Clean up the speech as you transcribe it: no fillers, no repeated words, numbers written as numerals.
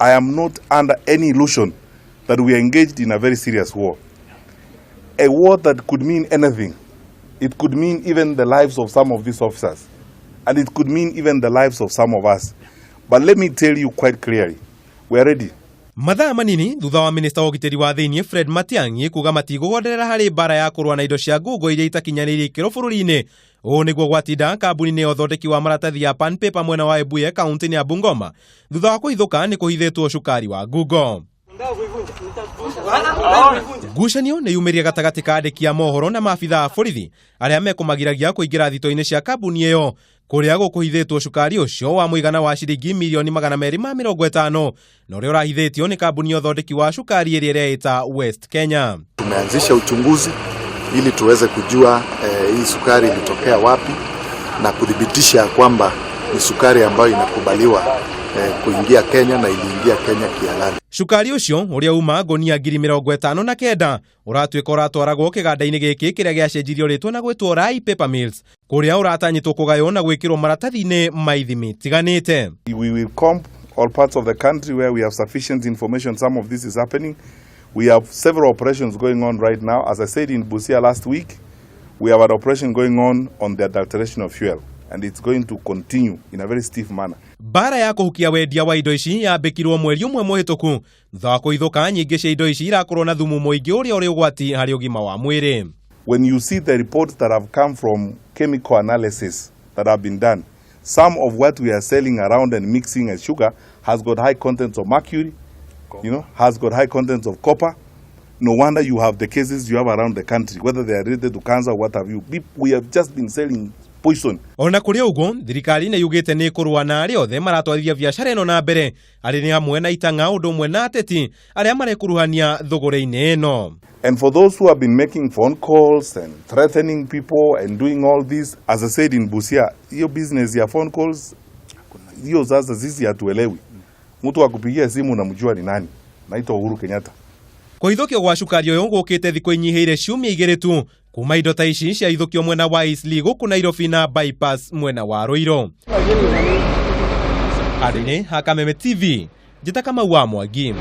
I am not under any illusion that we are engaged in a very serious war. A war that could mean anything. It could mean even the lives of some of these officers. And it could mean even the lives of some of us. But let me tell you quite clearly, we are ready. Mathaa manini thutha wa minista wa ũgitĩri wa thĩinĩ Fred Matiang'i kuga matigũgonderera harĩ mbara ya kũrũa na indo cia ngungo iria itakinyanĩirie ikĩro bũrũri-inĩ. Ũũ nĩguo gwatinda kambuni-inĩ ya ũthondeki wa maratathi ya Pan Paper mwena wa Ebuye, kaunti-inĩ ya Bungoma, thutha wa kũhithũka nĩ kũhithĩtwo cukari wa ngungo. Ngucanio nĩ yumĩrire gatagatĩ ka andĩki a mohoro na maabitha a borithi arĩa mekũmagiragia kũingĩra thito-inĩ cia kambuni ĩyo kũrĩa gũkũhithĩtwo cukari ũcio wa mũigana wa ciringi mirioni 250 na ũrĩa ũrahithĩtio nĩ kambuni ya ũthondeki wa cukari ĩrĩa ĩreĩta West Kenya. Tumeanzisha uchunguzi ili tuweze kujua hii sukari ilitokea wapi na kuthibitisha kwamba ni sukari ambayo inakubaliwa kuingia Kenya na iliingia Kenya kihalali. Cukari ũcio ũrĩa uma ngonia 59,000 ũratuĩka ũratwaragwo kĩganda-inĩ gĩkĩ kĩrĩa gĩacenjirio rĩtwa na gwĩtwo Rai Paper Mills, kũrĩa ũratanyĩtwo kũgaywo na gwĩkĩrwo maratathi-inĩ ma ithimi tiganĩte. We will comb all parts of the country where we have sufficient information some of this is happening. We have several operations going on right now. As I said in Busia last week, we have an operation going on the adulteration of fuel, and it's going to continue in a very stiff manner. Mbara ya kũhukia wendia wa indo ici yambĩkirwo mweri ũmwe mũhĩtũku thutha wa kũhithũka nyingĩ cia indo ici irakorwo na thumu mũingĩ ũrĩa ũrĩ ũgwati harĩ ũgima wa mwĩrĩ. When you see the reports that have come from chemical analysis that have been done, some of what we are selling around and mixing as sugar has got high contents of mercury, has got high contents of copper. No wonder you have the cases you have around the country, whether they are related to cancer or what have you. We have just been selling poison. Ona kũrĩ ũguo, thirikari nĩ yugĩte nĩ ĩkũrũa na arĩa othe maratwarithia biacara ĩno na mbere, arĩ nĩ hamwe na itang'a ũndũ ũmwe na ateti arĩa marekuruhania thũgũrĩ-inĩ ĩno. And for those who have been making phone calls and threatening people and doing all this, as I said in Busia, hiyo business ya phone calls, hiyo sasa sisi hatuelewi. Mtu akupigia simu unamjua ni nani? Naitwa Uhuru Kenyatta. Kũhithũkio gwa cukari ũyũ gũkĩte thikũ inyihĩire ciumia 2 tu kuma indo ta ici ciahithũkio mwena wa Eastleigh gũkũ Nairobi na Bypass mwena wa Ruiru. Handũ-inĩ ha Kameme TV, njĩta Kamau wa Mwangi.